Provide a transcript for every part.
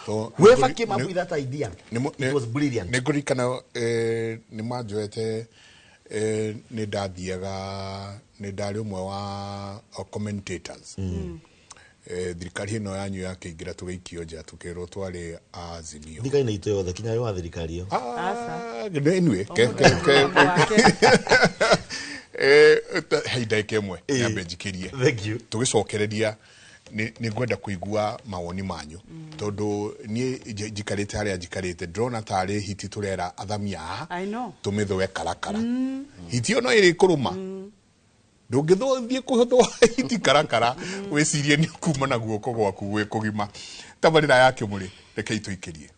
Whoever came up with that idea, it was brilliant. Nä ngå ririkana nä manjoete, nä ndathiaga, nä ndarä å mwe wa commentators. Thirikari ĩno yanyu yakĩingĩra, tũgĩikio nja, tũkĩrwo twarĩ a Azimio. Thirikari nĩ itũ yothe, kinya wa thirikari ĩyo. Ah, anyway, ke hei ndagĩka ĩmwe nyambe njikĩrie. Thank you. Tũgĩcokereria nĩ ngwenda kũigua mawoni manyu, tondũ niĩ njikarĩte harĩa njikarĩte, ndĩrona tarĩ hiti tũrera athami aa. I know. Tũmĩthũe karakara. Hiti ĩyo no ĩrĩ kũrũma, ndũngĩthiĩ kũthũa hiti karakara wĩcirie nĩ kuma na guoko gwaku gwĩ kũgima. Tabarĩra ya kĩmũrĩ, rekei tũikĩrie.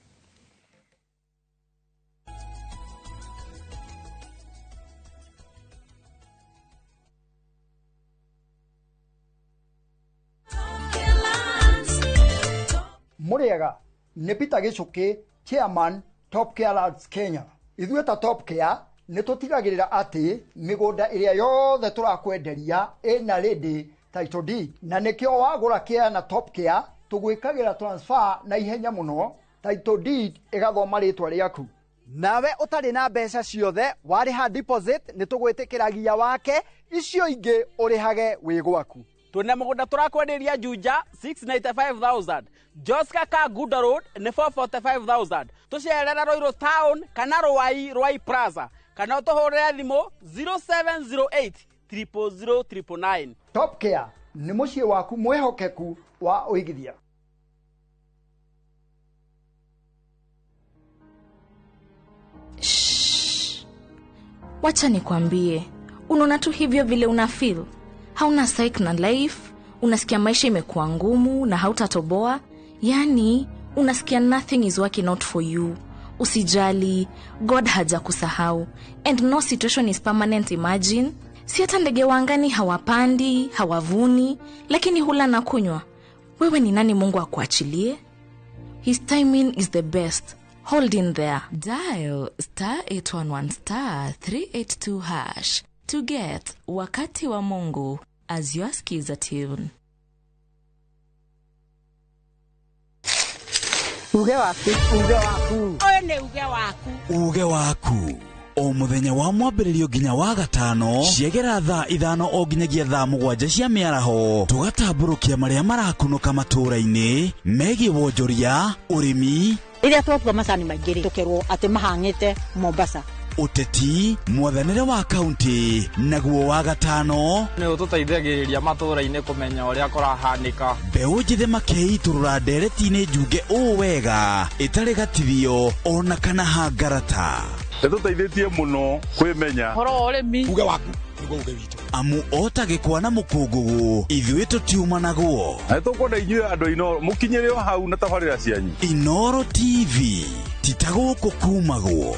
Mũrĩega, nĩ Peter Gĩcũkĩ, chairman Top Care Lands Kenya. Ithuĩ ta Top Care nĩ tũtigagĩrĩra atĩ mĩgũnda ĩrĩa yothe tũrakwenderia ĩna ready title deed, na nĩkĩo wagũra kĩa na Top Care tũgwĩkagĩra transfer na ihenya mũno, title deed ĩgathoma rĩtwa rĩaku. Nawe ũtarĩ na mbeca ciothe, warĩha deposit nĩ tũgwĩtĩkĩragia wake, icio ingĩ ũrĩhage wĩ gwaku. Twĩna mũgũnda tũrakwenderia Juja 695,000, Joska Kangundo Road nĩ 445,000. Tũcerere Ruiru Town kana Rwai, Rwai Plaza, kana ũtũhũrĩre thimũ 0708 000 999. Top Care nĩ mũciĩ waku mwĩhokeku wa ũigithia. Shh. Wacha nikwambie, unaona tu hivyo vile una feel, hauna psych na life, unasikia maisha imekuwa ngumu na hautatoboa, yaani unasikia nothing is working out for you. Usijali, God hajakusahau and no situation is permanent. Imagine, si hata ndege wa angani hawapandi, hawavuni, lakini hula na kunywa. Wewe ni nani Mungu akuachilie? His timing is the best. Hold in there. Dial *811*382# to get Wakati wa Mungu as your skiza tune. Uge waku. Uge waku. Ũyũ nĩ uge waku. Uge waku o muthenya wa mwambĩrĩrio nginya wa gatano, ciegera thaa 5 o nginyagia thaa 7 cia mĩaraho, tũgatambũrũkia marĩa marakunũka matũũra-inĩ megiĩ wonjoria, ũrĩmi, Rĩrĩa twatua macani maingĩ rĩ, tũkerwo atĩ mahang'ĩte Mombasa. Ũteti, mwathanĩre wa kaunti, naguo wa gatano nĩ ũtũteithagĩrĩria matũũra-inĩ kũmenya ũrĩa kũrahanĩka. Mbeũ njĩthĩ makeitũrũra ndereti-inĩ njunge ũũ wega ĩtarĩ gatithio ona kana hangarata. Ĩtũteithĩtie mũno kwĩmenya. Ũhoro wa ũrĩmi. Uge waku nĩguo uge witũ. Amu ota gĩkwa na mũkũngũgũ, ithuĩ tũtiumanagwo. Na nĩtũkwenda inyuĩ andũ a Inooro mũkinyĩre o hau na tabarĩra cianyu. Inooro TV ti ta gũkũ kumagwo.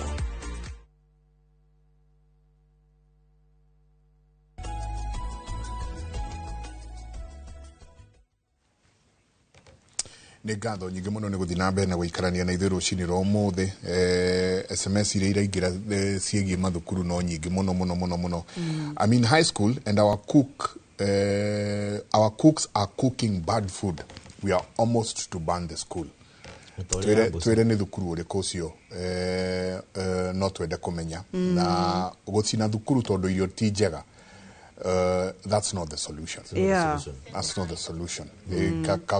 Nĩ ngatho nyingĩ mũno nĩ gũthiĩ na mbere na gũikarania na ithuĩ rũcinĩ rwa ũmũthĩ. SMS iria iraingĩra ciĩgiĩ mathukuru no nyingĩ mũno mũno mũno mũno. I'm in high school and our cooks are cooking bad food. We are almost to burn the school. Twĩre nĩ thukuru ũrĩkũ ũcio, no twende kũmenya. Na gũcina thukuru tondũ irio ti njega, that's not the solution. That's not the solution.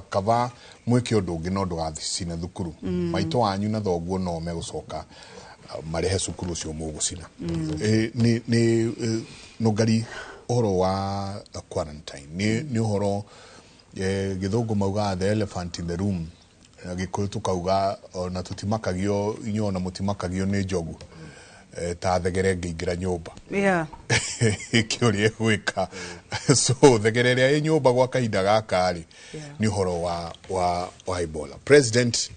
Kaba mwĩke ũndũ ũngĩ no ndũgacine thukuru. Maitũ wanyu na thoguo no megũcoka marĩhe cukuru ũcio mũgũcina. Nĩ nũngari ũhoro wa quarantine nĩ ũhoro, gĩthũngũ maugaga the elephant in the room, na gĩkũyũ tũkauga ona tũtimakagio, inyuĩ ona mũtimakagio nĩ njogu, ta thegere ĩngĩingĩra nyũmba ĩke ũrĩa ĩgwĩka. So thegere ĩrĩa ĩ nyũmba gwa kahinda gaka rĩ, nĩ ũhoro wa Ebola. President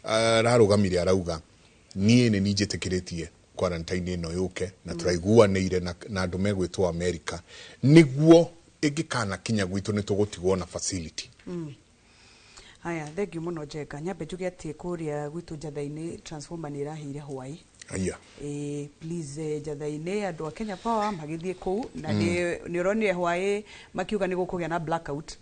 ararũgamire arauga niĩ nĩ niĩ njĩtĩkĩrĩtie quarantine ĩno yũke, na tũraiguanĩire na andũ megwĩtwo America, nĩguo ĩngĩkana kinya gwitũ nĩ tũgũtigwo na facility. Haya, thank you mũno Njenga. Nyambe njuge atĩ kũrĩa gwitũ Njatha-inĩ transformer nĩ ĩrahĩire hwaĩ. Aya. Please, Njatha-inĩ andũ a Kenya Power magĩthiĩ kũu na nĩ ũronire hwaĩ makiuga nĩ gũkũgĩa na blackout.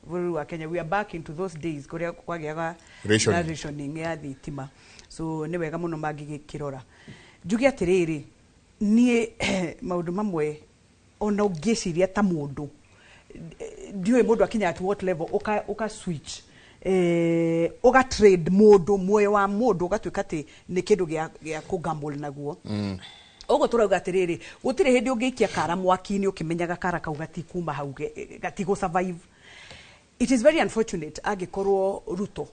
Bũrũri wa Kenya. We are back into those days kũrĩa kwagĩaga Rationing. Na rationing ya thitima, so nĩ wega mũno mangĩgĩkĩrora. Njuge atĩrĩrĩ, niĩ maũndũ mamwe ona ũngĩciria ta mũndũ, ndiũĩ mũndũ akinya at what level ũka switch, ũga trade mũndũ, muoyo wa mũndũ ũgatuĩka atĩ nĩ kĩndũ gĩa kũgamble naguo. Ũguo tũrauga atĩrĩrĩ, gũtirĩ hĩndĩ ũngĩikia kara mwaki-inĩ ũkĩmenyaga kara kau gatikuma hau, gatigũ survive. It is very unfortunate angĩkorwo Ruto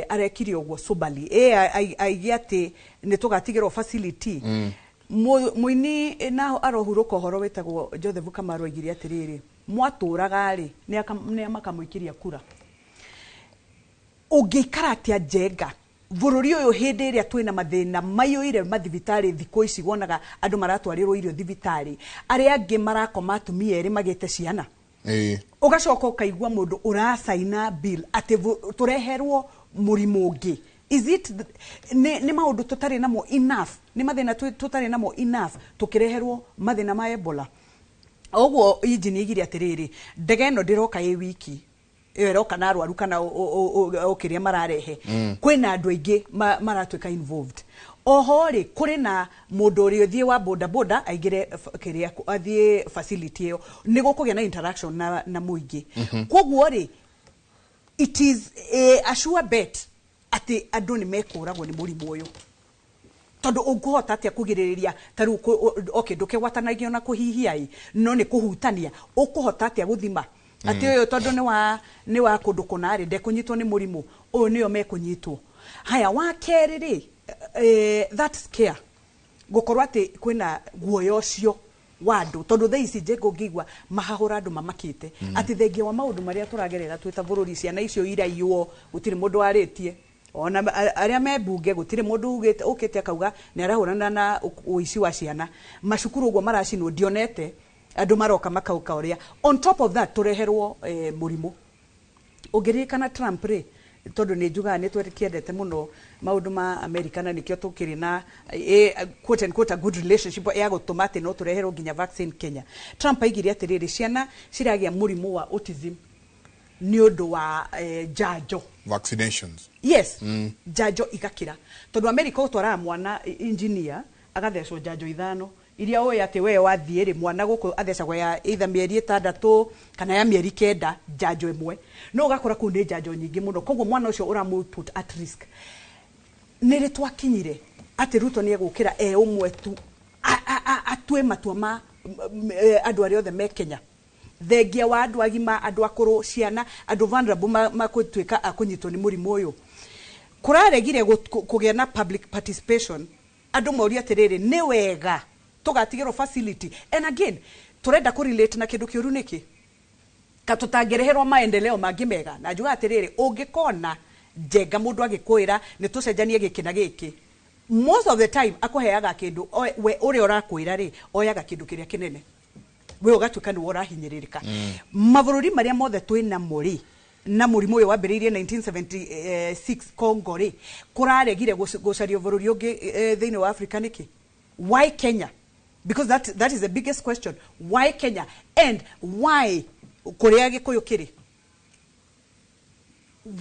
arekire ũguo soberly, aige atĩ nĩ tũgatigĩrwo facility. Mũini naho arohurũka ũhoro wĩtagwo Joseph Kamaru aigire atĩrĩrĩ, mwatũraga rĩ, nĩ makamũikĩria kura. Ũngĩikara atĩa, Njenga, bũrũri ũyũ hĩndĩ ĩrĩa twĩna mathĩna maiyũire mathibitarĩ? Thikũ ici wonaga andũ maratwarĩrwo irio thibitarĩ, arĩa angĩ marakoma atumia erĩ magĩte ciana. Ũgacoka ũkaigua mũndũ ũracaina bill atĩ tũreherwo mũrimũ ũngĩ. Is it nĩ maũndũ tũtarĩ namo enough? Nĩ mathĩna tũtarĩ namo enough tũkĩreherwo mathĩna ma Ebola? Ũguo injini igire atĩrĩrĩ, ndege ĩno ndĩroka ĩ wiki ĩyo, ĩroka na arwaru kana o kĩrĩa mararehe. Kwĩna andũ aingĩ maratuĩka involved. Oho rĩ, kũrĩ na mũndũ ũrĩa ũthiĩ wa boda boda aingĩre kĩrĩa, athiĩ facility ĩyo, nĩ gũkũgĩa na interaction na mũingĩ. Koguo rĩ, it is a sure bet atĩ andũ nĩ mekũragwo nĩ mũrimũ ũyũ, tondũ ũngĩhota atĩa kũgirĩrĩria? Ta rĩu okay, ndũkĩgwatanagio na kũhihia ĩ, no nĩ kũhutania. Ũkũhota atĩa gũthima atĩ ũyũ tondũ nĩ wa kũndũ kũna rĩ, ndekũnyitwo nĩ mũrimũ ũyũ, nĩo mekũnyitwo? Haya, wa kerĩ rĩ, that scare, gũkorwo atĩ kwĩna guoya ũcio wa andũ, tondũ thaa ici, Njenga, ũngĩigua mahahũra andũ mamakĩte atĩ thengia wa maũndũ marĩa tũragerera twĩ ta bũrũri, ciana icio iraiywo, gũtirĩ mũndũ warĩtie, ona arĩa me mbunge gũtirĩ mũndũ ugĩte ũkĩte akauga nĩ arahũrana na ũici wa ciana. Macukuru ũguo maracinwo, ndionete andũ maroka makauka ũrĩa. On top of that, tũreherwo mũrimũ. Ũngĩririkana Trump rĩ, tondũ nĩ njugaga nĩ twakĩendete mũno maũndũ ma America na nĩkĩo tũkĩrĩ na quote and quote a good relationship ya gũtũma atĩ no tũreherwo nginya vaccine Kenya. Trump aigire atĩrĩrĩ, ciana ciragĩa mũrimũ wa autism nĩ ũndũ wa njanjo. Vaccinations. Yes, njanjo igakĩra, tondũ America ũtwaraga mwana engineer agathecwo njanjo ithano iria ũĩ atĩ we wathiĩ rĩ, mwana gũkũ athecagwo ya either mĩeri 6 kana ya mĩeri 9, njanjo ĩmwe, no ũgakora kũu nĩ njanjo nyingĩ mũno. Koguo mwana ũcio ũramũ put at risk. Nĩ rĩ twakinyire atĩ Ruto nĩ egũkĩra e ũmwe tu atue matua ma andũ arĩa othe me Kenya, thengia wa andũ agima, andũ akũrũ, ciana, andũ vulnerable makũtuĩka a kũnyitwo nĩ mũrimũ ũyũ? Kũraregire kũgĩa na public participation, andũ morie atĩrĩrĩ, nĩ wega tũgatigĩrwo facility? And again, tũrenda kũrelate na kĩndũ kĩũru nĩkĩ ka tũtangĩreherwo maendeleo mangĩ mega? Na njuga atĩrĩrĩ, ũngĩkona, Njenga, mũndũ agĩkwĩra nĩ tũcenjanie gĩkĩ na gĩkĩ, most of the time akũheaga kĩndũ we ũrĩa ũrakwĩra rĩ, oyaga kĩndũ kĩrĩa kĩnene, we ũgatuĩka nĩwe ũrahinyĩrĩrĩka. Mabũrũri marĩa mothe twĩ namo rĩ, na mũrimũ ũyũ wambĩrĩirie 1976 Congo rĩ, kũraregire gũcario bũrũri ũngĩ thĩinĩ wa Africa nĩkĩ? Why Kenya? Because that is the biggest question. Why Kenya and why kũrĩa Gĩkũyũ kĩrĩ?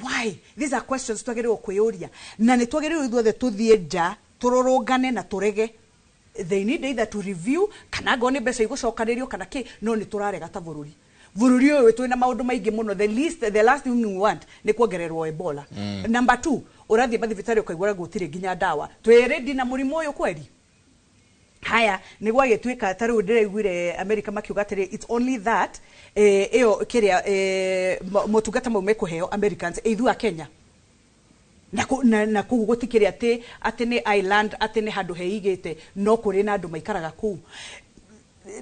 Why? These are questions twagĩrĩirwo kwĩyũria, na nĩ twagĩrĩirwo ithuothe tũthiĩ nja tũrũrũngane na tũrege. They need either to review kana ngorwo nĩ mbeca igũcokanĩrio kana kĩ, no nĩ tũrarega ta bũrũri. Bũrũri ũyũ twĩna maũndũ maingĩ mũno. The least, the last thing we want nĩ kuongererwo Ebola. Number two, ũrathiĩ mathibitarĩ ũkaigua gũtirĩ nginya ndawa. Twĩ ready na mũrimũ ũyũ kweri? Haya, nĩ gwagĩtuĩka ta rĩu ndĩraiguire America makiuga atĩrĩ, it's only that ĩyo kĩrĩa motungata mau mekũheo Americans, ithuĩ a Kenya na kũu gũtikĩrĩ atĩ nĩ island, atĩ nĩ handũ heigĩte, no kũrĩ na andũ maikaraga kũu.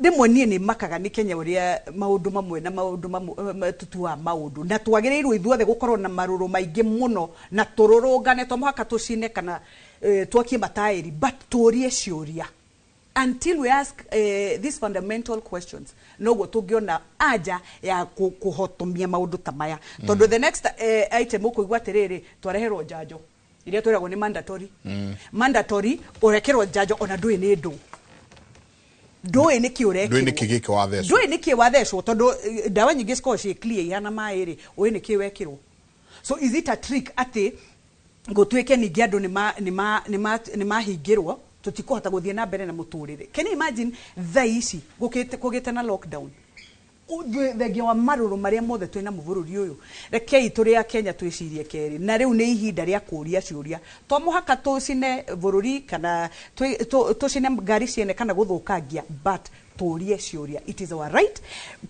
Rĩmwe niĩ nĩ makaga nĩ Kenya, ũrĩa maũndũ mamwe na maũndũ mamwe tutuaga maũndũ, na twagĩrĩirwo ithuothe gũkorwo na marũrũ maingĩ mũno na tũrũrũngane, to mũhaka tũcine kana twakie mataĩri, but tũrie ciũria. Until we ask these fundamental questions, noguo tũngĩona anja ya kũhotomia maũndũ ta maya, tondũ the next item ũkũigua atĩrĩrĩ, twareherwo njanjo iria twĩragwo nĩ mandatory. Mandatory ũrekerwo njanjo ona ndũĩ nĩ ndũ. Ndũĩ nĩkĩ ũrekĩrwo. Ndũĩ nĩkĩ gĩkĩ wathecwo. Ndũĩ nĩkĩ wathecwo tondũ ndawa nyingĩ cikoragwo ciĩ clear ihana maĩ rĩ, ũĩ nĩkĩ wekĩrwo. So is it a trick atĩ gũtuĩke ningĩ andũ nĩ mahingĩrwo tũtikũhota gũthiĩ na mbere na mũtũrĩre. Can you imagine thaa ici kũgĩte na lockdown? Thengia wa marũrũ marĩa mothe twĩ namo bũrũri ũyũ, rekei tũrĩ a Kenya twĩcirie kerĩ, na rĩu nĩ ihinda rĩa kũria ciũria. To mũhaka tũcine bũrũri kana tũcine ngari ciene kana gũthũkangia, but tũrie ciũria. It is our right.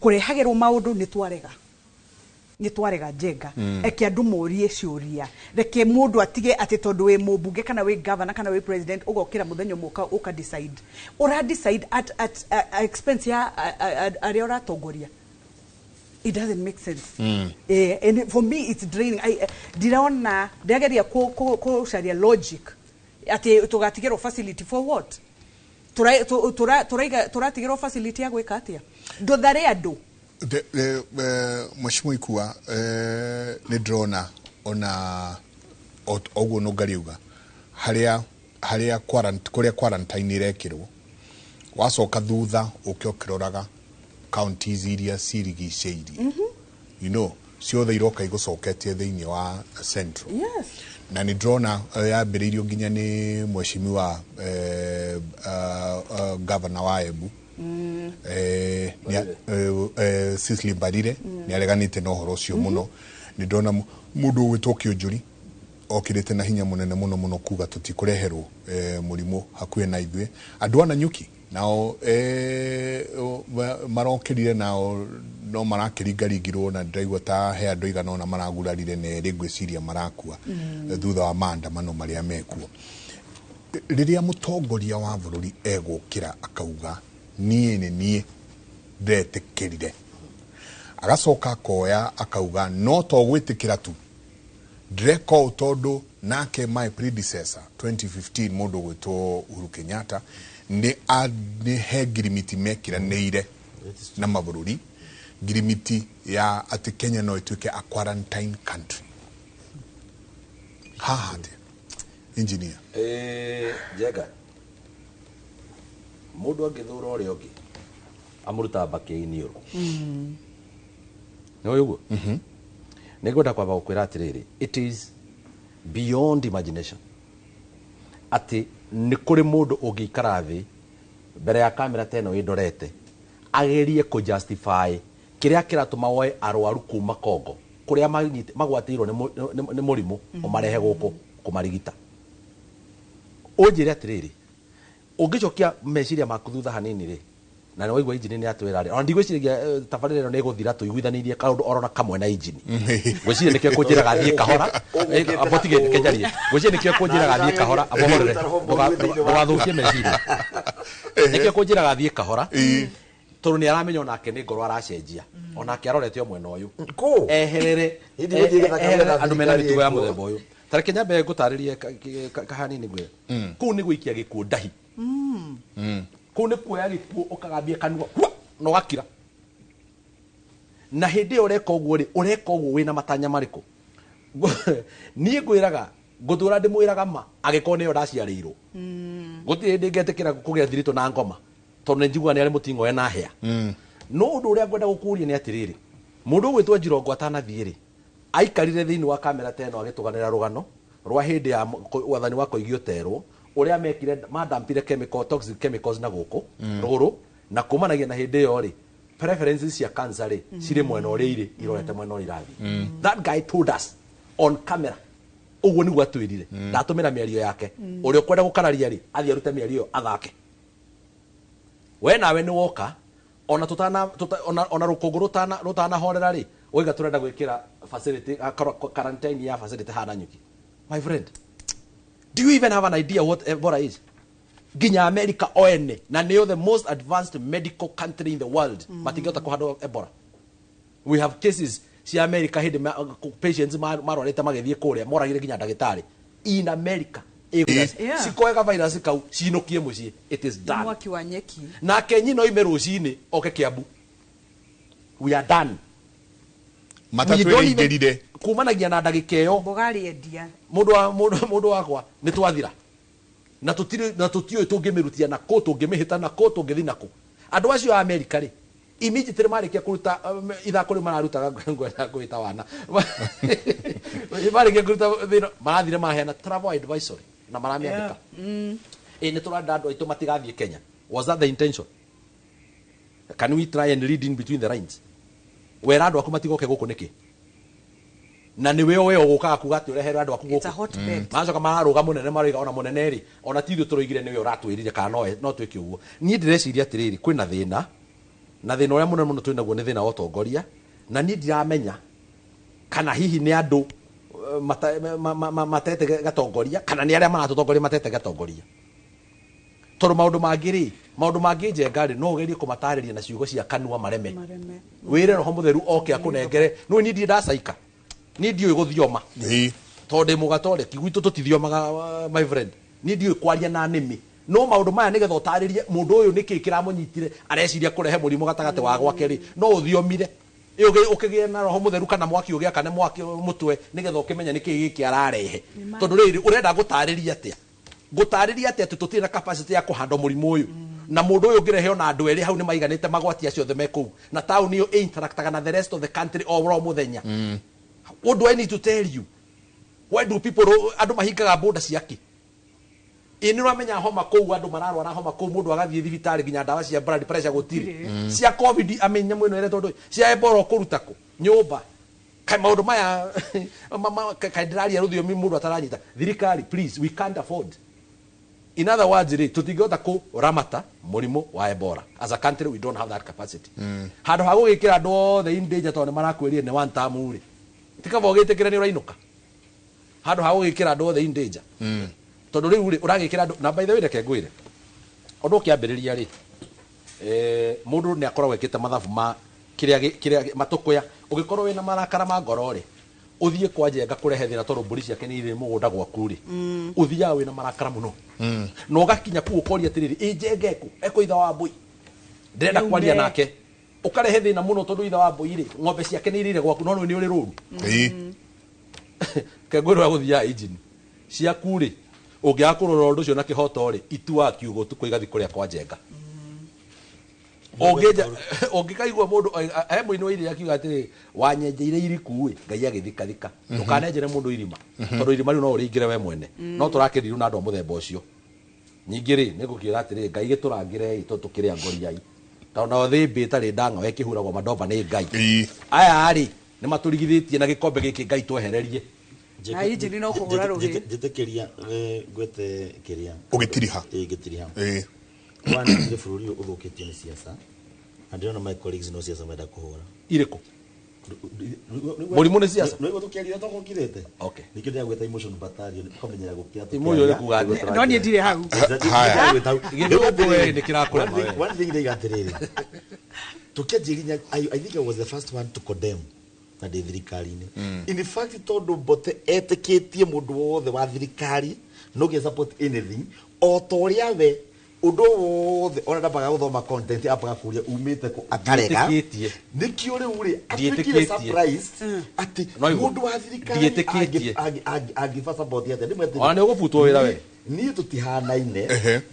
Kũrehagĩrwo maũndũ nĩ twarega. Nĩ twarega Njenga. Reke andũ morie ciũria. Reke mũndũ atige atĩ tondũ wĩ mũmbunge kana wĩ governor kana wĩ president ũgokĩra mũthenya ũmwe ũka decide. Ũra decide at expense ya arĩa ũratongoria. It doesn't make sense. And for me it's draining. Ndiraona ndĩrageria kũcaria logic atĩ tũgatigĩrwo facility for what? Tũratigĩrwo facility ya gwĩka atĩa? Ndũthare andũ. Mheshimiwa Ikua, nĩ ndĩrona ona ũguo nũngariuga harĩa kũrĩa quarantine ĩrekĩrwo, wacoka thutha ũke ũkĩroraga counties iria cirigicĩirie, you know, ciothe iroka igũcoketie thĩinĩ wa central. Yes. Na nĩ ndĩrona yambĩrĩirio nginya nĩ mheshimiwa governor wa Embu, Cecily Mbarire, nĩ areganĩte na ũhoro ũcio mũno. Nĩ ndĩrona mũndũ ũgwĩtwo Kĩũnjũri okĩrĩte na hinya mũnene mũno mũno kuga tũtikũreherwo mũrimũ hakuhĩ na ithuĩ. Andũ a Nanyuki nao marokĩrire nao no marakĩringaringirwo na ndĩraigua ta he andũ aigana ũna maragurarire na erĩ ngwĩciria marakua thutha wa maandamano marĩa mekuo. Rĩrĩa mũtongoria wa bũrũri egũkĩra akauga niĩ nĩ niĩ ndetĩkĩrire, agacoka akoya akauga no to gwĩtĩkĩra tu, ndĩreka ũũ tondũ nake my predecessor 2015 mũndũ ũgwĩtwo Uhuru Kenyatta nĩ he ngirimiti mekĩranĩire na mabũrũri, ngirimiti ya atĩ Kenya no ĩtuĩke a quarantine country. Haha atĩa engineer? Njenga, mũndũ angĩthũra ũrĩa ũngĩ amũrutaga mbakĩ iniũrũ. Nĩ ũĩ ũguo? Nĩ ngwenda kwamba gũkwĩra atĩrĩrĩ, it is beyond imagination atĩ nĩ kũrĩ mũndũ ũngĩikara thĩ mbere ya kamera ta ĩno ĩndorete agerie kũ justify kĩrĩa kĩratũma woe arwaru kuma Congo kũrĩa magwatĩirwo nĩ mũrimũ ũmarehe gũkũ kũmarigita. Ũnjĩre atĩrĩrĩ, ũngĩcokia meciria maku thutha hanini rĩ, na nĩ waigua injini nĩ atwĩra rĩ, ona ndigwĩciragia tabarĩra ĩno nĩ ĩgũthira tũiguithanĩirie kaũndũ orona kamwe na injini. Ngwĩciria nĩkĩo kũnjĩraga thiĩ kahora, amba tige njarie. Ngwĩciria nĩkĩo kũnjĩraga thiĩ kahora, amba horere, ndũgathũkie meciria. Nĩkĩo kũnjĩraga thiĩ kahora, tondũ nĩ aramenya onake nĩ ngoro aracenjia, onake arorete o mwena ũyũ. Eherere andũ mena mĩtugo ya mũthemba ũyũ. Ta reke nyambe ngũtarĩrie kahanini ngwĩre. Kũu nĩ gũikia gĩkuũ ndahi. Kũu nĩ kuoya gĩkuũ ũkagambia kanua hua na ũgakira. Na hĩndĩ ĩyo ũreka ũguo rĩ, ũreka ũguo wĩna matanya marĩkũ? Niĩ ngwĩraga, ngũtũra ndĩmwĩraga ma angĩkorwo nĩyo ndaciarĩirwo. Gũtirĩ hĩndĩ ngetĩkĩra kũgĩa thiritũ na ngoma tondũ nĩ njiguaga nĩ arĩ mũting'oe na hĩa. No ũndũ ũrĩa ngwenda gũkũria nĩ atĩrĩrĩ, mũndũ ũgwĩtwo Njirongo atanathiĩ rĩ, aikarire thĩinĩ wa kamera ta ĩno agĩtũganĩra rũgano rwa hĩndĩ ya wathani wa Koigi Ũterwo, ũrĩa mekire madampire chemical toxic chemicals na gũkũ rũgũrũ, na kumanagia na hĩndĩ ĩyo rĩ, preferences cia cancer rĩ cirĩ mwena ũrĩa irĩ irorete mwena ũrĩa irathiĩ. That guy told us on camera, ũguo nĩguo atwĩrire. Ndatũmĩra mĩario yake, ũrĩa ũkwenda gũkararia rĩ athiĩ arute mĩario ĩyo athake. We nawe nĩ woka ona tutana ona rũkũngũ rũtanahorera rĩ, oiga tũrenda gwĩkĩra facility quarantine ya facility hana Nyuki. My friend, do you even have an idea what Ebola is? Nginya America oene na nĩyo the most advanced medical country in the world matingĩhota kũhandwo Ebola. We have cases cia America hĩndĩ patients marwarĩte magĩthiĩ kũrĩa moragire nginya ndagĩtarĩ in America. Cikoega virus kau cinũkie mũciĩ, it is done. Mwaki wa nyeki. Nake nyina oime rũcinĩ oke Kiambu. We are done. Matatũ ĩraingĩrire kumanagia na ndagĩka ĩyo. Mbũgari endia. Mũndũ wakwa nĩ twathira. Na tũtirĩ na tũtiũĩ tũngĩmĩrutia na kũ, tũngĩmĩhĩta na kũ, tũngĩthiĩ na kũ. Andũ acio a America rĩ immediately marĩkia kũruta ithako rĩu mararutaga ngwenda kwĩta wana. Marĩkia kũruta thĩna marathire maheana travel advisory na maramĩandĩka. Ĩ nĩ tũrenda andũ aitũ matigathiĩ Kenya. Was that the intention? Can we try and read in between the lines? Wera andũ aku matigoke gũkũ nĩkĩ? Na nĩwe we ũgũkaga kuga atĩ ũrehere andũ aku It's a gũkũ. hotbed. Macoka mararũga mũnene maroiga ona mũnene rĩ ona ti ithuĩ tũroigire nĩwe ũratwĩrire kana no twĩke ũguo. Niĩ ndĩreciria atĩrĩrĩ kwĩna thĩna na thĩna ũrĩa mũnene mũno twĩnaguo nĩ thĩna wa ũtongoria na niĩ ndiramenya kana hihi nĩ andũ matete gatongoria kana nĩ arĩa maratũtongoria matete gatongoria. Tondũ maũndũ mangĩ rĩ maũndũ mangĩ Njenga rĩ no ũgerie kũmatarĩria na ciugo cia kanua mareme. Wĩre roho mũtheru oke akũnengere no niĩ ndirĩ ndacaika niĩ ndiũĩ gũthioma tondũ ndĩ mũgatoreki gwitũ tũtithiomaga my friend niĩ ndiũĩ kwaria na nĩmĩ no maũndũ maya nĩgetha ũtarĩrie mũndũ ũyũ nĩkĩ kĩramũnyitire areciria kũrehe mũrimũ gatagatĩ wa gwake rĩ no ũthiomire ũkĩgĩe na roho mũtheru kana mwaki ũgĩakane mwaki mũtwe nĩgetha ũkĩmenye nĩkĩ gĩkĩ ararehe tondũ rĩrĩ ũrenda gũtarĩria atĩa gũtarĩria atĩa atĩ tũtirĩ na capacity ya kũhanda mũrimũ ũyũ na mũndũ ũyũ ũngĩrehe ona andũ erĩ hau nĩ maiganĩte magwati acio othe me kũu na taũni ĩyo ĩinteractaga na the rest of the country o ro mũthenya. What do I need to tell you? Why do people andũ mahingaga boda ciake? Ĩ nĩ ũramenya homa kũu andũ mararwara homa kũu mũndũ agathiĩ thibitarĩ nginya ndawa cia blood pressure gũtirĩ cia covid amenya mwĩno ĩrĩa tondũ cia Ebola ũkũruta kũ nyũmba kaĩ maũndũ maya kaĩ ndĩraria rũthiomi mũndũ ataranyita. Thirikari please we can't afford. In other words rĩ tũtingĩhota kũramata mũrimũ wa Ebola as a country we don't have that capacity. Handũ ha gũgĩkĩra andũ othe in danger tondũ nĩ marakwĩrire nĩ one term rĩ tikaba ũgĩtĩkĩra nĩ ũrainũka handũ ha gũgĩkĩra andũ othe in danger tondũ rĩu rĩ ũragĩkĩra andũ na by the way reke ngwĩre ũndũ ũkĩambĩrĩria rĩ mũndũ nĩ akoragwo ekĩte mathabu ma kĩrĩa matũkũya ũngĩkorwo wĩna marakara ma ngoro rĩ ũthiĩ kwa Njenga kũrehe thĩna tondũ mbũri ciake nĩ irĩ mũgũnda gwaku rĩ ũthiaga wĩna marakara mũno na ũgakinya kũu ũkoria atĩrĩrĩ ĩ Njenga ekũ ekũ ithe wa mbũi ndĩrenda kwaria nake ũkarehe thĩna mũno tondũ ithe wa mbũi rĩ ng'ombe ciake nĩ irĩire gwaku no nĩ ũrĩ rũru kengwĩrwo gũthiaga engine ciaku rĩ ũngĩaga kũrora ũndũ ũcio na kĩhoto rĩ ituaga kiugo ũtukũ igathiĩ kũrĩa kwa Njenga ũngĩkaigua mũndũ he mũini wa iria akiuga atĩrĩ wanyenjeire iriku ĩ Ngai agĩthikathika ndũkanenjere mũndũ irima tondũ irima rĩu no ũrĩingĩre we mwene no tũrakĩrirwo na andũ a mũthemba ũcio nyingĩ rĩ nĩngũkĩra atĩrĩ Ngai gĩtũrangĩre ĩ tondũ tũkĩrĩ angoriai tondũ nao thĩmbĩ ĩtarĩ ndang'o ĩkĩhuragwo mandomba nĩ Ngai aya rĩ nĩ matũrigithĩtie na gĩkombe gĩkĩ Ngai twehererie Na injini no kũhũra rũhĩ. Njĩtĩkĩria ngwete kĩrĩa ũgĩtiriha ngĩtiriha one nĩ bũrũri ũyũ ũthũkĩtio nĩ siasa na ndĩrona my colleagues no siasa menda kũhũra irĩkũ mũrimũ nĩ siasa nĩguo tũkĩaria tũgũkirĩte okay nĩkĩo ndĩragwĩta emotion battalion ũkamenyera gũkira Emotion nĩ kuga atĩa? No niĩ ndirĩ hau. Gĩthũngũ we nĩ kĩrakũrema we. One thing ndĩiga atĩrĩrĩ tũkĩanjĩria I think I was the first one to condemn na ndĩ thirikari-inĩ in fact tondũ Mbote etĩkĩtie mũndũ wothe wa thirikari no gĩ support anything o ta ũrĩa we ũndũ wothe ona ndambaga gũthoma content ambaga kũria umĩte kũ akarega nĩkĩo rĩu rĩ atuĩkire surprised atĩ mũndũ wa thirikari angĩba support atĩa ndĩmwe ona nĩ ũgũbutwo wĩra we niĩ tũtihanaine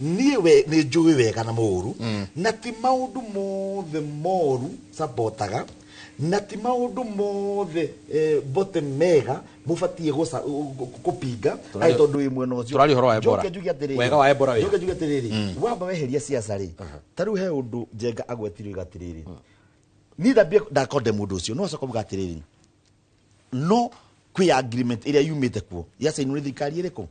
niĩ we nĩ njũĩ wega na mũũru na ti maũndũ mothe moru supportaga na ti maũndũ mothe Mbote mega mũbatiĩ kũpinga ai tondũ wĩ mwena ũcio tũraria ũhoro wa Ebola wega wa Ebola njoke njuge atĩrĩrĩ wamba weheria siasa rĩ ta rĩu he ũndũ Njenga agwetire oiga atĩrĩrĩ niĩ ndambie ndakonde mũndũ ũcio no acoka uga atĩrĩrĩ no kwĩ agreement ĩrĩa yumĩte kuo yacainwo nĩ thirikari ĩrĩkũ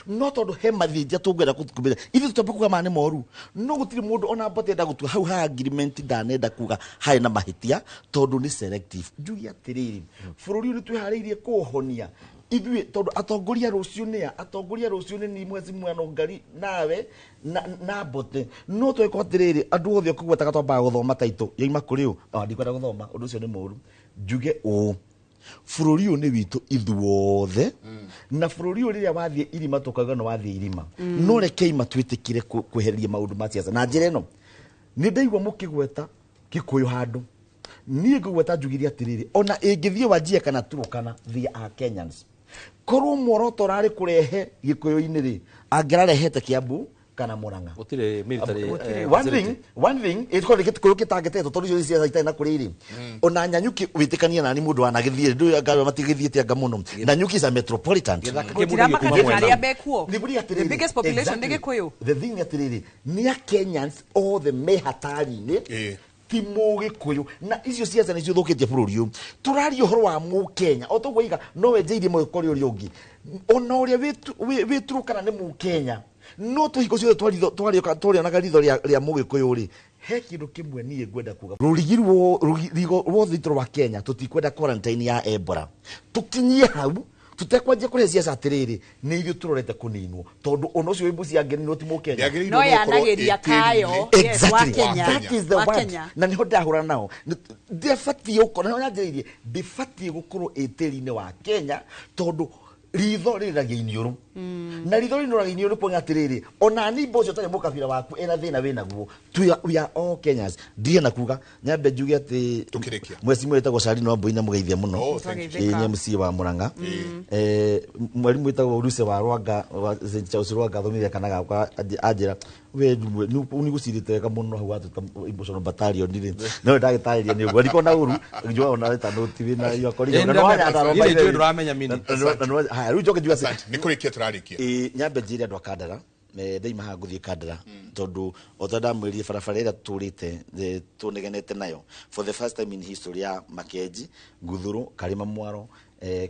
no tondũ he mathĩnja tũngĩenda kũmenya ithuĩ tũtamba kuga maya nĩ moru no gũtirĩ mũndũ ona Mbote enda gũtua hau ha agreement ndanenda kuga harĩ na mahĩtia tondũ nĩ selective njuge atĩrĩrĩ bũrũri ũyũ nĩ twĩharĩirie kũũhonia ithuĩ tondũ atongoria rũciũ nĩ a atongoria rũciũ nĩ ni mwezi mwano ngari nawe na Mbote no tweka atĩrĩrĩ andũ othe ũkũgwetaga twambaga gũthoma taitũ yaima kũrĩ ũ ndikwenda gũthoma ũndũ ũcio nĩ mũru njuge ũũ bũrũri ũyũ nĩ witũ ithuothe na bũrũri ũyũ rĩrĩa wathiĩ irima tũkauga nĩ wathiĩ irima no rekei matwĩtĩkĩre kwehereria maũndũ ma siasa na njĩra ĩno nĩ ndaigua mũkĩgweta Gĩkũyũ handũ niĩ ngũgweta njugire atĩrĩrĩ ona ĩngĩthiĩ Wajir kana Turkana they are Kenyans korwo muoroto ũrarĩ kũrehe Gĩkũyũ-inĩ rĩ angĩrarehete Kiambu kana Murang'a. Gũtirĩ military One thing, one thing ĩkorwo gĩkũyũ gĩtangĩtetwo tondũ icio ciaca itarĩ na kũrĩa irĩ. Ona Nanyuki wĩtĩkanie nani mũndũ wanagĩthiĩ ndũĩ anga matigĩthiĩte anga mũno. Nanyuki is a metropolitan. Gũtiramakagia arĩa mekuo. Nĩguo atĩrĩrĩ, The biggest population nĩ exactly. Gĩkũyũ. The thing atĩrĩrĩ, nĩ a Kenyans othe me hatari-inĩ, ti Mũgĩkũyũ, na icio ciaca nĩcio thũkĩtie bũrũri ũyũ. Tũraria ũhoro wa Mũkenya o toguo iga no wenjeirie mũgĩkũyũ ũrĩa ũngĩ, ona ũrĩa wĩturũkana nĩ Mũkenya, no tũhingo ciothe twarĩonaga ritho rĩa Mũgĩkũyũ rĩ, he kĩndũ kĩmwe niĩ ngwenda kuga. Rũrigi ruothe rwa Kenya tũtikwenda quarantine ya Ebola, tũkinyie hau tutekwanjia kũrehe ciaca atĩrĩrĩ, nĩ ithuĩ tũrorete kũninwo, tondũ ona ũcio wĩ Busia angĩninwo ti Mũkenya. No yanagĩria kayo. Yes, wa Exactly. Kenya. That is the Wa word. Kenya. Na niho ndahũra nao. Ndibatiĩ gũkorwo, nĩho nyanjĩrĩirie, ndibatiĩ gũkorwo ĩ tĩri-inĩ wa Kenya, tondũ ritho rĩrĩragia iniũrũ. Na ritho rĩrĩragia iniũrũ kuonga atĩrĩrĩ, ona nimba ũcio ũtarĩ mũkabira waku ena thĩna wĩnaguo. We are all Kenyans. Ndirĩ na kuga, nyambe njuge atĩ mweci wĩtagwo Shalini Wambui na mũgeithia mũno. Oh, thank you. Ĩĩ, nĩ MC wa Murang'a. Mwarimu wĩtagwo Ruse wa Rwanga, wa St. Charles Rwanga, athomithia kana gakwa, anjĩra, we nĩ gũcirĩte wega mũno hau watuta emotional battalion rĩ. No ndagĩtarĩria nĩ ũguo. Ndikona ũru, njũa ona wĩta nũti wĩna iyo kori. Na no wanya Niĩ nĩ njũĩ ndũramenya mini. Haya, rĩu njoke njuge atĩ nĩ kũrĩkia tũrarĩkia. Ĩĩ, nyambe njĩre andũ a Kandara, ndaima haha ngũthiĩ Kandara, tondũ o ta ndamwĩrire barabara ĩrĩa tũtũrĩte tũnegenete nayo for the first time in history ya Makenji, Nguthuru, Karima Mwaro,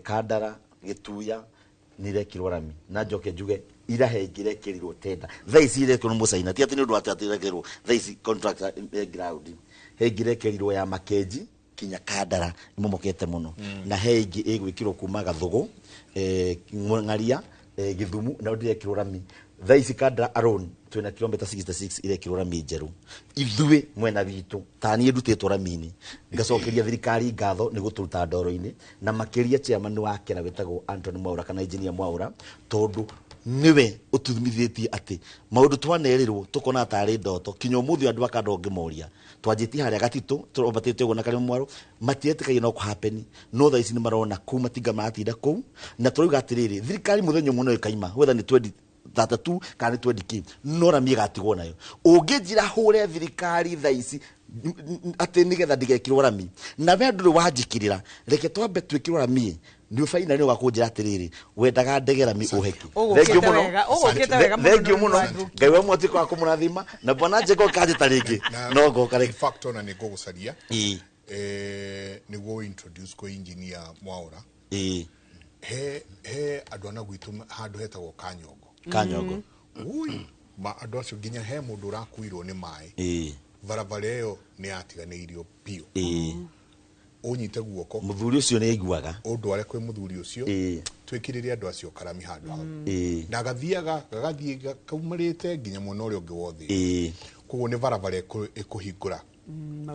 Kandara, Gĩtuya nĩ irekĩrwo rami. Na njoke njuge ira he ingĩ irekĩrirwo tenda thaa ici irekĩrwo nĩ Mũcaina, ti atĩ nĩ ũndũ atĩ irekĩrwo thaa ici contractor ground, he ingĩ irekĩrirwo ya Makenji kinya Kandara imomokete mũno, na he ingĩ ĩgwĩkĩrwo kuma Gathũgũ, Ng'aria, Gĩthumu, nayo ndĩrekĩrwo rami thaa ici. Kandara alone twĩna kilomita 66 irekĩrwo rami njerũ. Ithuĩ mwena witũ ta niĩ ndutĩtwo rami-inĩ, ngacokeria thirikari ngatho nĩ gũtũruta ndoro-inĩ, na makĩria chairman wa Kera wĩtagwo Anthony Mwaura kana engineer Mwaura, tondũ nĩwe ũtumithĩtie atĩ maũndũ twanerĩrwo tũkona tarĩ ndoto kinya ũmũthĩ andũ a Kandara ũngĩmoria twanjĩtie harĩa gatitũ tũrombatĩte ũguo na Karima Mwaro matiretĩkagia no kũhappen, no thaa ici nĩ marona kũu matinga maratinda kũu, na tũrauga atĩrĩrĩ, thirikari mũthenya ũmwe no ĩkaima whether nĩ 2032 kana nĩ 20 kĩ, no rami ĩgatigwo nayo. Ũngĩnjĩra hũre thirikari thaa ici atĩ nĩgetha ndigekĩrwo rami, na we ndũrĩ wanjĩkĩrĩra, reke twambe twĩkĩrwo rami nĩ ũbaina nĩ ũgakũnjĩra atĩrĩrĩ, wendaga ndege rami ũheki. Ũgũkĩte Thengiũ mũno. wega, ũgũkĩte wega mũno Thengiũ nĩ mũno. ũndũ wa Ngai wa mwatuĩka wa kũmũrathima, na bwana Njenga ũkanjĩta rĩngĩ no ngoka In rĩngĩ. fact ona nĩ ngũgũcaria Ĩĩ. nĩguo introduce kwĩ engineer Mwaura. Ĩĩ. He andũ ana gwitũ handũ hetagwo Kanyongo. Kanyongo. Ui, ma andũ acio nginya he mũndũ ũrakuirwo nĩ maĩ. Ĩĩ. Barabara ĩyo nĩ yatiganĩirio biũ. Ĩĩ. Ũnyite guoko. Mũthuri ũcio nĩ aiguaga. Ũndware kwĩ mũthuri ũcio. Ĩĩ. Twĩkĩrĩre andũ acio karami handũ hau. Ĩĩ. Na gathiaga gagathiĩ kaumarĩte nginya mwena ũrĩa ũngĩ wothe. Ĩĩ. Koguo nĩ barabara ĩkũhingũra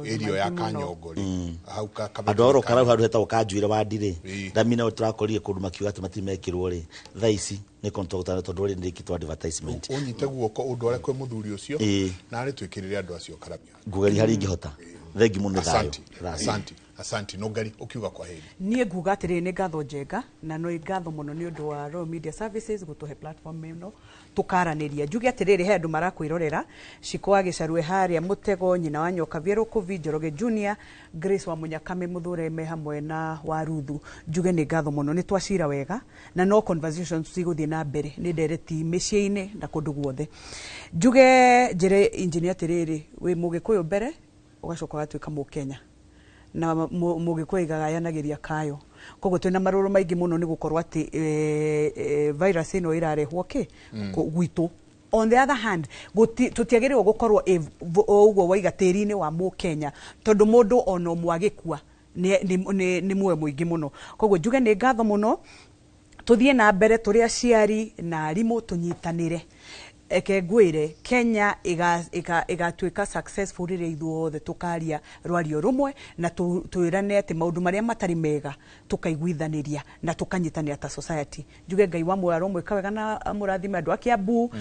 area ya Kanyongo rĩ. Hau andũ a Oro karau handũ hetagwo Kanjuĩre wa Ndirĩ rami nao tũrakorire kũndũ makiuga atĩ matirĩ mekĩrwo rĩ, thaa ici nĩ contractor tondũ rĩ nĩrĩkĩtwo advertisement. Ũnyite guoko ũndware kwĩ mũthuri ũcio Ĩĩ. na arĩ twĩkĩrĩre andũ acio karami. Ngũgeria harĩa ingĩhota. Thengi mũno, thayũ. Asanti, asanti, asanti. Nũngari ũkiuga kwa heri. Niĩ nguga atĩrĩrĩ, nĩ ngatho Njenga, na nĩ ngatho mũno nĩ ũndũ wa Royal Media Services gũtũhe platform ĩno tũkaranĩria. Njuge atĩrĩrĩ, he andũ marakwĩrorera, Ciko wa Gĩcarue harĩa Mũtego, nyina wa Nyoka Vierũkũvi, Njoroge Junior, Grace wa Mũnyakame Mũthure me hamwe na wa Ruthu. Njuge nĩ ngatho mũno, nĩ twacira wega na no conversations cigũthiĩ na mbere, nĩ ndereti mĩciĩ-inĩ na kũndũ guothe. Njuge njĩre engineer atĩrĩrĩ, wĩ Mũgĩkũyũ mbere ũgacoka ũgatuĩka Mũkenya, na Mũgĩkũyũ igayanagĩria kayo, koguo twĩna marũrũ maingĩ mũno nĩ gũkorwo atĩ virus ĩno ĩrarehwo kĩ gwitũ. On the other hand, tũtiagĩrĩirwo gũkorwo ũguo waiga tĩri-inĩ wa Mũkenya, tondũ mũndũ ona ũmwe agĩkua nĩ muoyo mũingĩ mũno. Koguo njuge nĩ ngatho mũno, tũthiĩ na mbere tũrĩ aciari na arimũ tũnyitanĩre. Eke ngwĩre, Kenya ĩgatuĩka successful rĩrĩa ithuothe tũkaria rwario rũmwe na twĩrane atĩ maũndũ marĩa matarĩ mega tũkaiguithanĩria na tũkanyitanĩra ta society. Njuge Ngai wa muoyo aromwĩka wega na amũrathime andũ a Kiambu,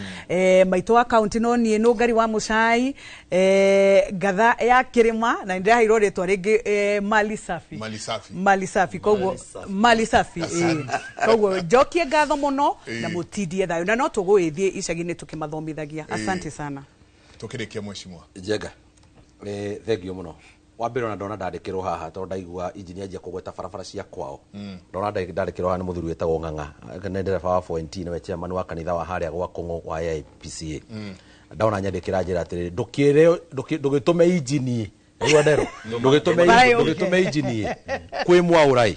maitũ wa kaunti no niĩ Nũngari wa Mũcai, ngatha ya kĩrĩma, na nĩndĩraheirwo rĩtwa rĩngĩ, Mali Safi. Mali Safi. Mali Safi, koguo Mali Safi. Koguo njokie ngatho mũno na mũtindie thayũ, na no tũgũgĩthiĩ icagi-inĩ tũkĩma Tũtimathomithagia. Asante sana. Tukirikia, mheshimiwa. Njega, thengio muno. Wa mbere, ona ndona ndandĩkĩrwo haha, tondũ ndaigua injinia anjia kũgweta barabara cia kwao. Ndona ndandĩkĩrwo haha nĩ mũthuri wĩtagwo Ng'ang'a, nĩ ndereba wa 4NT, nĩwe chairman wa kanitha wa harĩa gwa Kũng'ũ wa AIPCA. Ndona nyandĩkĩra njĩra atĩrĩrĩ, ndũkĩre ndũgĩtũme injini, igua ndero, ndũgĩtũme Bara yũke. ndũgĩtũme injini kwĩ mwaũrai.